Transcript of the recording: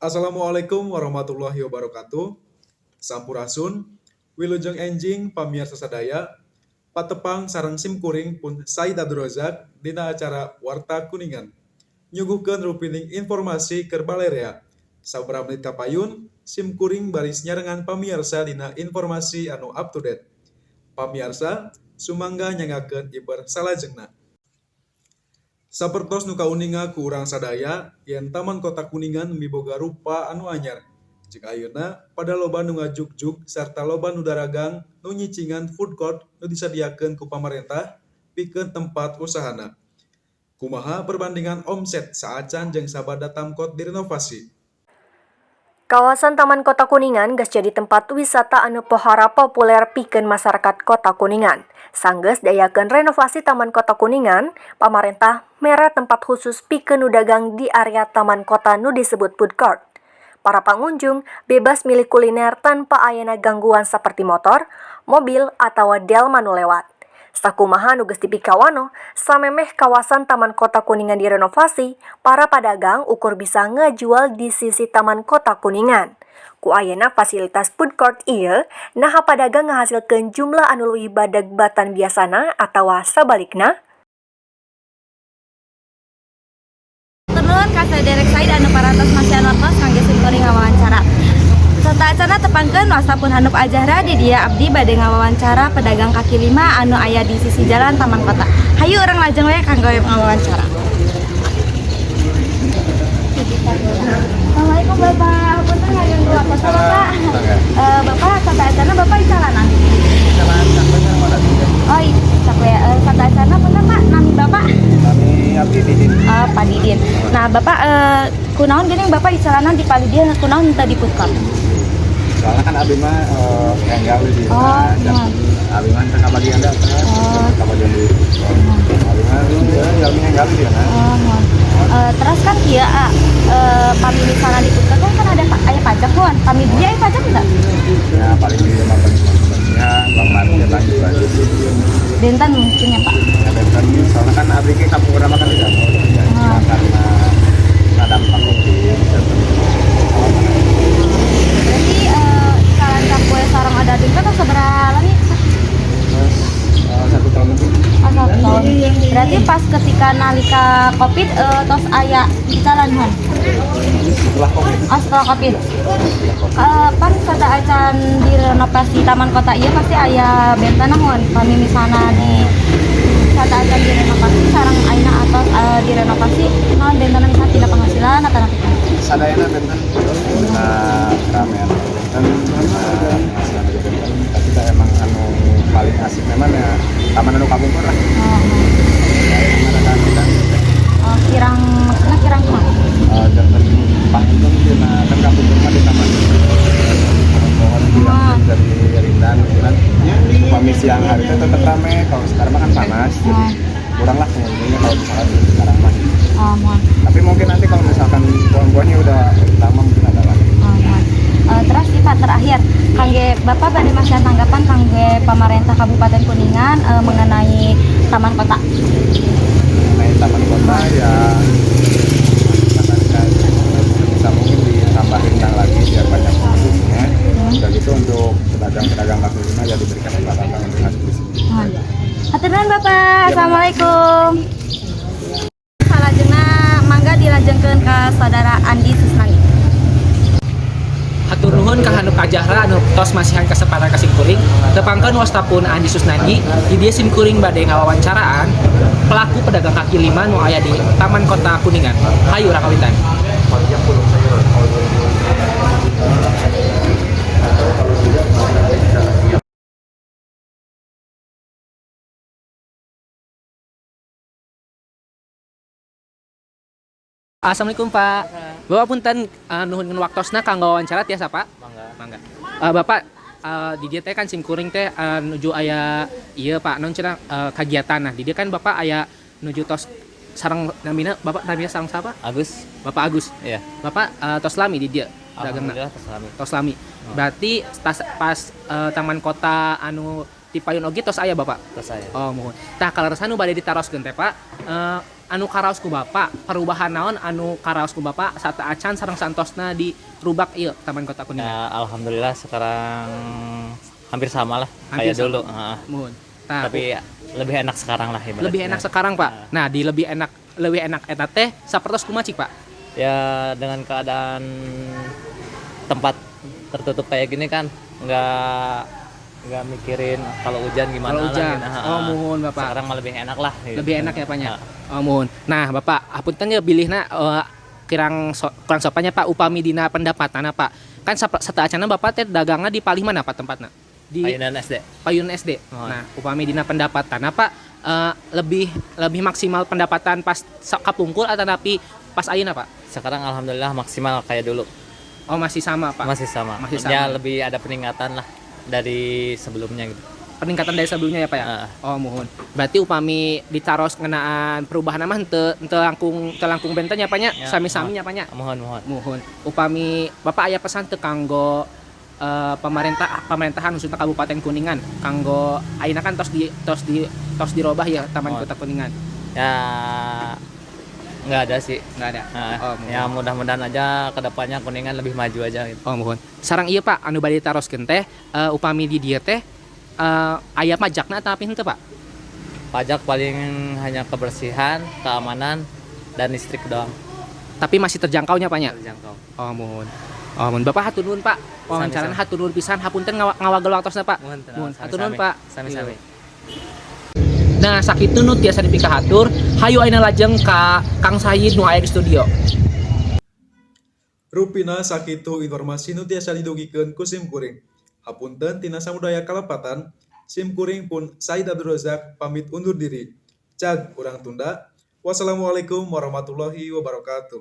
Assalamualaikum warahmatullahi wabarakatuh. Sampurasun, wilujeng enjing pamiarsa sadaya, patepang sareng simkuring pun Said Abdurrozak dina acara Warta Kuningan. Nyuguhkeun rupining informasi keur balerea. Sabaraha menit kapayun, simkuring baris nyarengan pamiarsa dina informasi anu up to date. Pamiarsa, sumangga nyanggakeun iber salajengna. Sapertos nu kauninga ku urang sadaya yen Taman Kota Kuningan miboga rupa anu anyar. Jeung ayeuna pada loba nu ngajugjug sarta loba nu daragang nu nyicingan food court nu disadiakeun ku pamarentah pikeun tempat usahana. Kumaha perbandingan omset saacan jeung sabada Tamkot direnovasi? Kawasan Taman Kota Kuningan geus jadi tempat wisata anu pohara populer pikeun masyarakat Kota Kuningan. Sanggeus diayakeun renovasi Taman Kota Kuningan, pamarentah mere tempat khusus pikeun nu dagang di area taman kota nu disebut food court. Para pengunjung bebas milih kuliner tanpa ayana gangguan seperti motor, mobil, atawa delman nu lewat. Sakumaha nu geus dipikawanoh, samemeh kawasan Taman Kota Kuningan direnovasi, para pedagang ukur bisa ngajual di sisi Taman Kota Kuningan. Ku ayana fasilitas food court ieu, naha pedagang ngahasilkeun jumlah anu leuwih badag batan biasana atawa sabalikna? Nuhun ka saderek Said anu parantos masihan waktos kangge simkuring ngawawancara. Sateuacanna tepangkeun, wasta pun Hanuf Ajahra. Di dieu abdi bade ngawawancara pedagang kaki lima anu aya di sisi jalan Taman Kota. Hayu, urang lajeng we kanggo ngawawancara. Assalamualaikum, Bapak. Punten ngaganggu waktu, Bapak. Bapak, sateuacanna Bapak icalanan? Oh, iya, sateuacanna punten, Pak, nami Bapak? Kami abdi Didin. Oh, Pak Didin. Nah, Bapak, kunaon geuning Bapak icalanan di palih dieu, kunaon teu di food court? Soalnya kan abdi mah enggal di dieu. Oh, dan abdi mah teu kabagian data, kabagian di food court. Abdi mah ya jalmi enggal di dieu. Oh, muhun. Terus kan kieu ah, pami misalnya di food court kan ada aya pajak muhun. Pami dia aya pajak enggak? Ya, paling di mah kebersihan, bang parkir lah gitu aja. Benten mungkin ya, Pak. Ya, benten, soalnya kan abdi ke kampung urang mah kan tidak mau ya, cuma karena nggak dampak Covid dan Berarti icalan cakwe sareng odading teh sabaraha lami? Terus 1 tahun lebih. Oh, 1 tahun. Berarti pas ketika nalika Covid tos aya icalan muhun. Setelah Covid. Oh, setelah Covid. Pan sateuacan direnovasi Taman Kota ieu pasti aya bentena muhun. Pami misalna di sateuacan direnovasi sareng ayeuna atos direnovasi, naon bentena, misalnya tidak penghasilan atau naon? Sadayana benten, dina keramaian benten, dina penghasilan juga benten, tapi kita emang anu paling asik memang ya taman anu kapungkur lah. Oh, ya emang ada kita oh, kirang, maksudnya kirang kumaha? Janten panggung dina kan kapungkur mah di taman pohon-pohon yang dari rindang gitu kan. Upami siang hari itu tetap rame, kalau sekarang mah kan panas, jadi kurang lah pengunjungnya kalau misalkan sekarang mah. Oh, muhun. Tapi mungkin nanti kalau misalkan pohon-pohonnya udah lama mungkin ada lagi. Oh, muhun. Terus sih, Pak, terakhir kangge Bapak bade masihan tanggapan kangge pemerintah Kabupaten Kuningan mengenai taman kota. Mengenai taman kota ya, bisa mungkin ditambah rindang lagi biar banyak pengunjungnya. Udah gitu untuk pedagang-pedagang kaki lima ya diberikan kesempatan untuk masuk di sini. Muhun. Hatur nuhun, Bapak. Ya, Assalamualaikum. Salajengna mangga dilajengkeun ka Saudara Andi Susnani. Hatur nuhun ka Hanuf Ajahra anu tos masihan kesempatan ka simkuring. Tepangkeun, wasta pun Andi Susnandi. Di dieu simkuring bade ngawawancaraan pelaku pedagang kaki lima nu aya di Taman Kota Kuningan. Hayu urang kawitan. Assalamualaikum, Pak. Bapak, punten, nuhun waktosna kanggo wawancara, tiasa, Pak? Mangga. Mangga. Bapak, di dieu teh kan simkuring teh nuju aya ieu, Pak, naon cenah, kagiatan. Nah, di dieu kan Bapak aya nuju tos sareng namina, Bapak namina sareng siapa? Agus. Bapak Agus. Iya. Bapak tos lami di dieu dagangna? Alhamdulillah tos lami. Tos lami. Berarti tas pas taman kota anu ti payun oge tos aya Bapak? Tos aya. Oh, muhun. Tah, kaleresan nu bade ditaroskeun teh, Pak, Anu karaos ku Bapak, perubahan naon anu karaos ku Bapak sateuacan sareng santosna di rubak ieu Taman Kota Kuningan? Ya, alhamdulillah sekarang hampir sama lah Hampir kayak sama. dulu. Heeh. Muhun. Tah, Tapi lebih enak sekarang lah ibaratnya. Lebih enak sekarang, Pak. Nah, di lebih enak eta teh sapertos kumaha cik, Pak? Ya, dengan keadaan tempat tertutup kayak gini kan nggak mikirin kalau hujan gimana Kalau lah hujan. gitu. Oh, muhun, Bapak. Sekarang mah lebih enak lah gitu. Lebih enak ya, Pak, nya? Heeh. Oh, muhun. Nah, Bapak, hapunten ya bilihna kirang kurang sopannya, Pak, upami dina pendapatan, Pak. Kan sateuacanna Bapak teh dagangna di palih mana, Pak, tempatna? Di Payunan SD. Payun SD. Oh. Nah, upami dina pendapatan apa lebih lebih maksimal pendapatan pas kapungkur atau tapi pas ayeuna, Pak? Sekarang alhamdulillah maksimal kayak dulu. Oh, masih sama, Pak. Masih sama. Masih Ya, sama. lebih ada peningkatan lah dari sebelumnya gitu. Peningkatan dari sebelumnya ya, Pak, ya? Heeh. Oh, muhun. Berarti upami ditaros ngenaan perubahan mah henteu langkung benten ya, Pak, nya? Ya, Sami-sami ya, Pak, nya? Muhun muhun. Muhun. Upami Bapak aya pesan teu kanggo pemerintah pemerintahan, khususnya Kabupaten Kuningan, kanggo ayeuna kan tos dirobah ya Taman Oh. Kota Kuningan? Ya, nggak ada sih. Nggak ada. Nah, Oh, muhun. ya mudah-mudahan aja kedepannya Kuningan lebih maju aja gitu. Oh, muhun. Sareng ieu, Pak, anu bade ditaroskeun teh upami di dieu teh aya pajakna atau henteu, Pak? Pajak paling hanya kebersihan, keamanan, dan listrik doang. Tapi masih terjangkaunya, Pak, nya? Terjangkau. Oh, muhun. Oh, muhun. Bapak hatur nuhun, Pak. Wawancarana Sami-sami. hatur nuhun pisan, hapunten ngawagel waktosna, Pak. Muhun, Muhun. Hatur nuhun, sami-sami. Pak. Sami-sami. Nah, sakitu nu tiasa dipikahatur, hayu ayeuna lajeng ka Kang Sayid nu aya di studio. Rupina sakitu informasi nu tiasa didugikeun ku sim kuring. Hapunten tina samudaya kalepatan, sim kuring pun Said Abdul Razak pamit undur diri. Cag urang tunda. Wassalamualaikum warahmatullahi wabarakatuh.